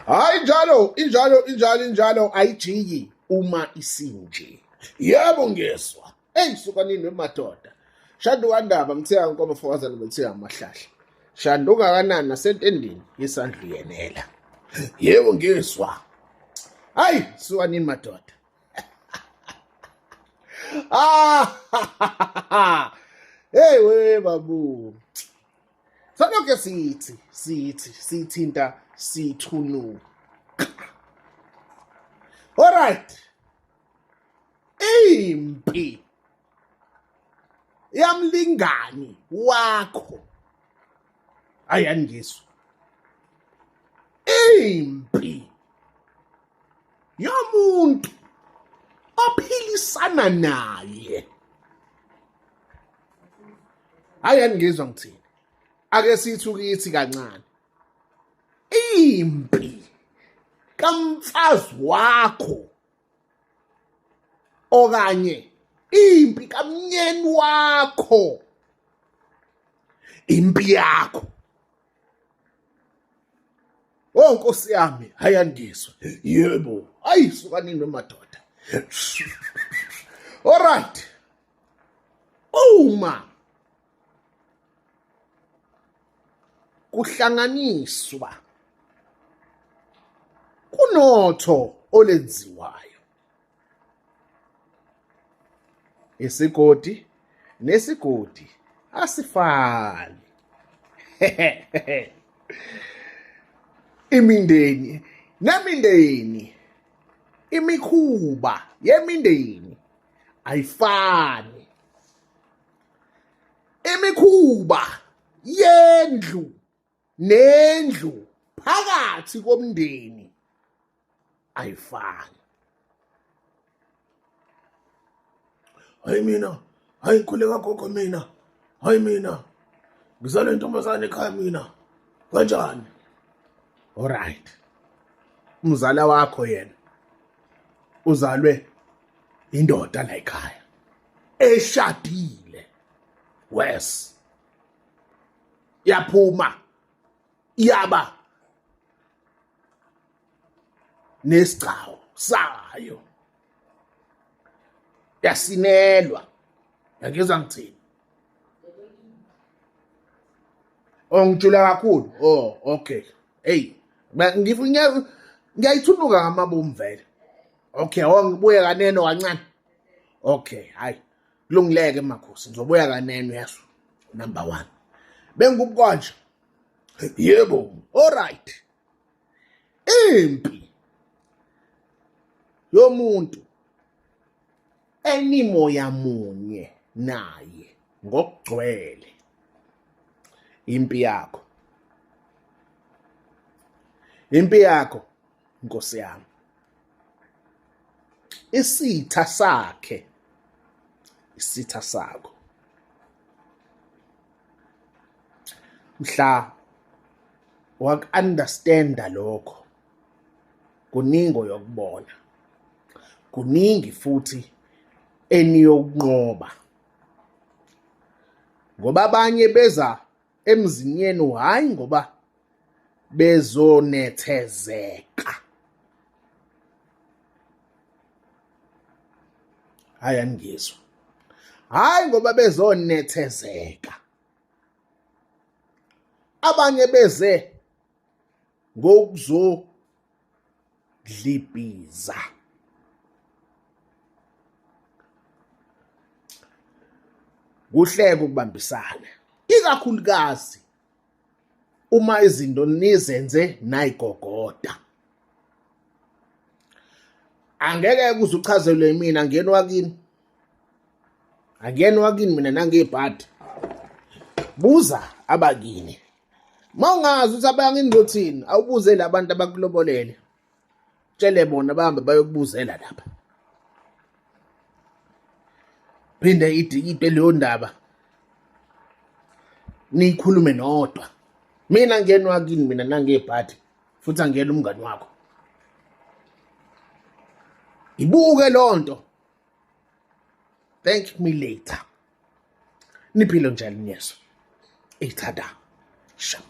Hayi njalo, injalo, injalo, injalo ayijiki uma isinje. Yebo ngiyezwa. Eyi sukanini wemadoda. Shandu kandaba mthiya nkomo fokazana mthiya amahlahla. Shandu kangakanani nasentendeni yesandlu yenela. Yebo ngiyezwa. Hayi sukanini madoda. Ah! Hey we babu. Salokhe sithi sithi sithinta sithunuka. Alright. Impi yamlingani wakho ayangizwa. Impi yomuntu ophilisana naye. Hayi angizwa ngithini. Ake sithi ukithi kancane. Impi kamfazi wakho okanye impi kamnyeni wakho impi yakho. Oh Nkosi yami, hayi angizwa. Yebo, hayi sukanini madoda. All right. Uma kuhlanganiswa kunotho olenziwayo isigodi nesigodi asifani imindeni nemindeni imikhuba yemindeni ayifani imikhuba yendlu nendlu phakathi komndeni ayifani. Hayi mina, hayi ngikhule kagogo mina, hayi mina ngizalwe intombazane ekhaya mina, kanjani? Alright, umzala wakho yena uzalwe indoda la ekhaya eshadile, wes yaphuma yaba nesigcawu sayo yasinelwa. Yangizwa ngithini? Oh ngijula kakhulu. Oh okay. Hey, ngifuna ngiyayithunuka ngamabomu vele. Okay, oh ngibuye kaneno kancane. Okay, hayi. Kulungileke makhosi, ngizobuya kaneno yaso. Number 1. Bengubukanje. Yebo. All right. Impi yomuntu enimoya munye naye ngokugcwele impi yakho, impi yakho Nkosi yami, isitha sakhe isitha sakho. Mhla waku-understanda lokho, kuningi oyokubona, kuningi futhi eniyokunqoba, ngoba abanye beza emzini yenu hhayi ngoba bezonethezeka. Hhayi angizwa, hhayi ngoba bezonethezeka, abanye beze ngokuzodlibhiza. Kuhleke ukubambisana, ikakhulukazi uma izinto nizenze nayigogoda. Angeke kuze uchazelwe mina, ngiyena wakini, angiyena wakini mina nangebhadi. Buza abakini. Uma ungazi ukuthi abakini ngothini, awubuze labantu abakulobolele, tshele bona bahambe bayokubuzela lapha. Phinde idikide leyo ndaba niyikhulume nodwa. Mina ngiyena wakini mina nangebhadi, futhi angiyena umngani wakho. Ibuke lonto. Thank me later. Niphile njalo niyezwa. Ithada. Sharp.